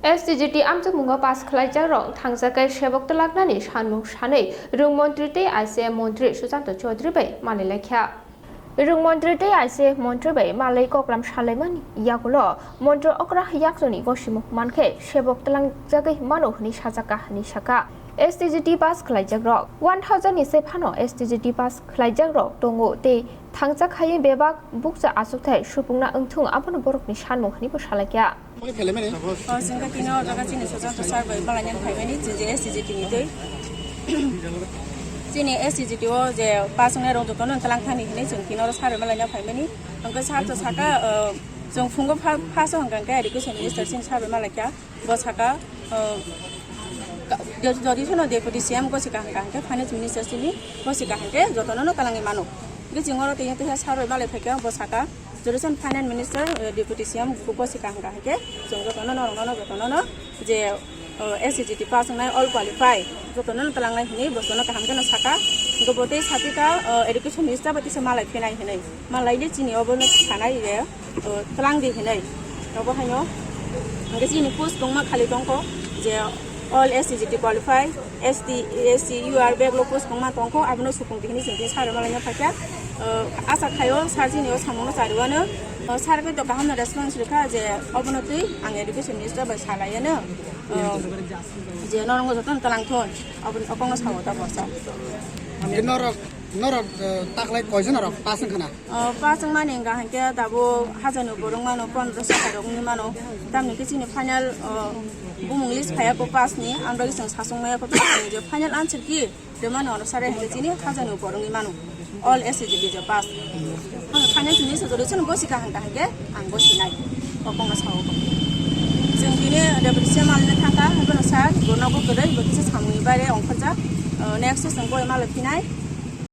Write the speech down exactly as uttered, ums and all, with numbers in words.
S T G T amchukmungo pass khlaijakrok thangjakhe sebok twlaknani sanmung sanwi rwng montri tei I C M montri Susanto Chaudhary bai malailaikha. Rwng montri tei I C M montri bai malai koklam salaimani yagulo montri okra yaksoni gosimung mankhe sebok twlangjagwi mano hwnwi sajakha hwnwi sakha. S T G T pass khlaijakrok one thousand ni se phano S T G T pass khlaijakrok tongo tei thangjak hai bebak bukcha achukthai supungna wngthung abono borokni sanmung hwnwibo salaikha. O chwngkhe tini o jaga chini Susanto sir bai malaina phaimani chini S T G T ni twi. Chini S T G T o je pass wngnai rok jotono twlang thani hinwi chwng tini oro sir bai malaina phaimani. Hwnkhe sir to saka, o, chwng phungo pha-, phaso hwnkha hwnkhe education minister chini sir bai malaikha. Bo saka, o, ka-, jodi, jodi sono deputy C M gosika hwnkha hwnkhe finance minister chini gosika hwnkhe jotono no twlangwi mano. Hwnkhe chwng oro tini twi sir bai malai phaikha bo saka. Jodi chwng finance minister, eh, deputy C M buko sika hwnkha hwnkhe chwng jotono norok nono jotono no je, eh, S C G T pass wngnai all qualify jotono no twlangnai hwnwi bosono kaham kheno saka. Hwnkhe bo tei sapikha, eh, education minister bai tisa malai phinai hwnwi. Malaile chini obono sanai je, eh, twlangdi hwnwi. Obo haino hwnkhe chini post tongma khali tongkho je all S C G T qualify. S T, S C, U R bag lo post tongma tongkho, abono supung tihini chwng tini sir malaina phaikha. O, asa khaio sir chini o samungno chariwano. O, sir khe to kahamno response rwkha je obono twi ang education minister bai salaiano. O, je norok jotono twlang thon, aboni okongno sao ta borsa. Norok, norok, eh, taklai koijon norok pass wngkhana? O, pass wngmani hwnkha hwnkhe dabo hajarni borok mano, pondroso hai rok wngwi mano. Tamni khe chini final, o, bumung list phaiya ko pass ni, amrok chwng sasung maya ko pass ni je final answer key rwmani ono sare hwnkhe chini hajarni borok wngwi mano. All S C G T je pass. Ang final chini sojori chwng gosi kaham kaham khe ang gosi nai. Kokong no sao. Chwng tini deputy C M alni thangkha, hwnkhe no sir, bo nogo kwrwi, bo kisa samungni baire ongkhorjak. O, next chwng goi malo phinai.